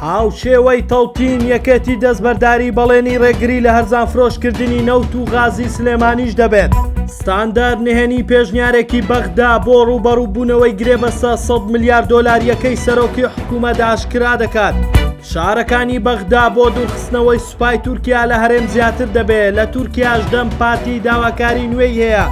هاوشێوەی تەوتین، یەکێتی دەستبەرداری بەڵێنی ڕێگری لە هەرزانفرۆشکردنی نەوت و غازی سلێمانیش دەبێت. ستاندەر نهێنی پێشنیارێکی بەغدا بۆ ڕووبەڕووبوونەوەی گرێبەستە 100 ملیار دۆلارییەکەی سەرۆکی حکوومەت ئاشکرا دەکات. فشارەکانی بەغدا بۆ دوورخستنەوەی سوپای تورکیا لە هەرێم زیاتر دەبێت، لە تورکیاش دەم پارتی داواکاری نوێی هەیە.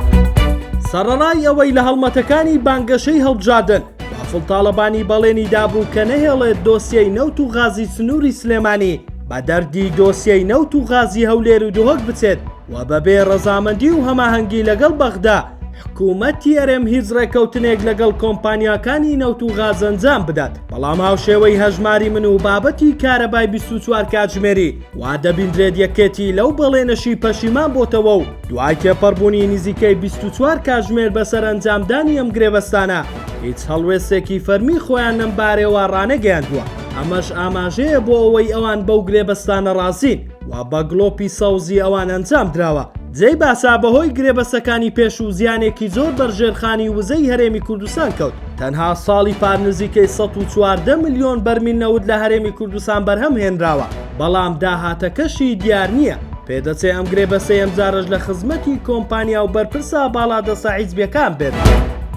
سەڕەڕای ئەوەی لە هەڵمەتەکانی بانگەشەی هەڵبژاردن، بافڵ تاڵەبانی بەڵێنی دابوو کە نەهێڵێت دۆسیەی نەوت و غازی سنووری سلێمانی بە دەردی دۆسیەی نەوت و غازی هەولێر و دهۆک بچێت و بەبێ ڕەزامەندی و هەماهەنگی لەگەڵ بەغدا حکوومەتی هەرێم هیچ ڕێککەوتنێک لەگەڵ کۆمپانیاکانی نەوت و غاز ئەنجام بدات، بەڵام هاوشێوەی هەژماری من و بابەتی کارەبای 24 کاتژمێری وا دەبیندرێت یەکێتی لەو بەڵێنەشی پەشیمان بۆتەوە و دوای تێپەڕبوونی نزیکەی 24 کاتژمێر بەسەر ئەنجامدانی ئەم گرێبەستانە هیچ هەڵوێستێکی فەرمی خۆیان لەم بارەیەوە ڕانەگەیاندووە، ئەمەش ئاماژەیە بۆ ئەوەی ئەوان بەو گرێبەستانە ڕازین و بە گڵۆپی سەوزی ئەوان ئەنجام دراوە. جێی باسە بەهۆی گرێبەستەکانی پێشوو زیانێکی زۆر بەر ژێرخانی وزەی هەرێمی کوردستان کەوت، تەنها ساڵی پار نزیکەی 114 ملیۆن بەرمیل نەوت لە هەرێمی کوردستان بەرهەم هێنراوە، بەڵام داهاتەکەشی دیار نییە. پێدەچێ ئەم گرێبەستەی ئەمجارەش لە خزمەتی کۆمپانیا و بەرپرسە باڵادەستە حیزبیەکان بێت.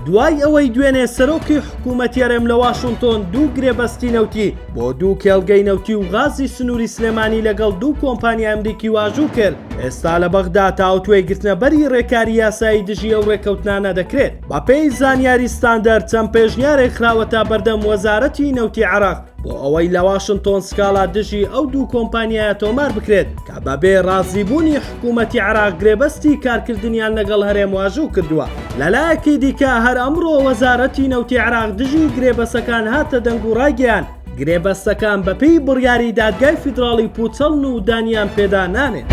دوای ئەوەی دوێنێ سەرۆکی حکوومەتی هەرێم لە واشنتۆن دوو گرێبەستی نەوتی بۆ دوو کێڵگەی نەوتی و غازی سنووری سلێمانی لەگەڵ دوو کۆمپانیای ئەمریکی واژوو کرد، ئێستا لە بەغدا تاوتوێی گرتنەبەری رێکاری یاسایی دژی ئەو رێککەوتنانە دەکرێت. بەپێی زانیاری ستاندەر، چەند پێشنیارێک خراوەتە بەردەم وەزارەتی نەوتی عێراق بۆ ئەوەی لە واشنتۆن سکاڵا دژی ئەو دوو کۆمپانیایە تۆمار بکرێت کە بەبێ رازیبوونی حکوومەتی عێراق گرێبەستی کارکردنیان لەگەڵ هەرێم واژوو کردووە. لەلایەکی دیکە، هەر ئەمڕۆ وەزارەتی نەوتی عێراق دژی گرێبەسەکان هاتە دەنگ و رایگەیاند، گرێبەستەکان بەپێی بڕیاری دادگای فیدراڵی پووچەڵن و دانیان پێدا نانێن.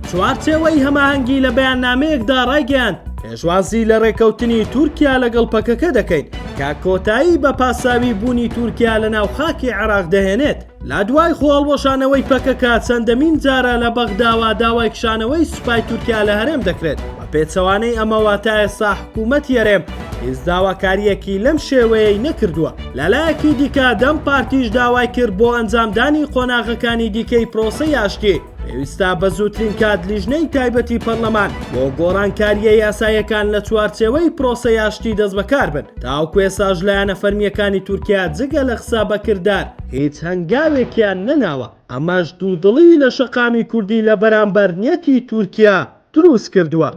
چوارچێوەی هەماهەنگی لە بەیاننامەیەکدا ڕایگەیاند، پێشوازی لە ڕێککەوتنی تورکیا لەگەڵ پەکەکە دەکەین کە کۆتایی بە پاساوی بوونی تورکیا لەناو خاکی عێراق دەهێنێت. لە دوای خۆهەڵوەشانەوەی پەکەکە چەندەمین جارە لە بەغداوە داوای کشانەوەی سوپای تورکیا لە هەرێم دەکرێت، بە پێچەوانەی ئەمەوە تا ئێستا حکوومەتی هەرێم هیچ داواکارییەکی لەم شێوەیەی نەکردووە. لەلایەکی دیکە دەم پارتیش داوای کرد بۆ ئەنجامدانی قۆناغەکانی دیکەی پرۆسەی ئاشتی پێویستە بە زووترین کات لیژنەی تایبەتی پەرلەمان بۆ گۆڕانکارییە یاساییەکان لە چوارچێوەی پرۆسەی ئاشتی دەستبەکار بن. تاوەکو ئێستاش لایەنە فەرمییەکانی تورکیا جگە لە قسە بە کردار هیچ هەنگاوێکیان نەناوە، ئەمەش دوودڵی لە شەقامی کوردی لە بەرامبەر نیەتی تورکیا دروست کردووە.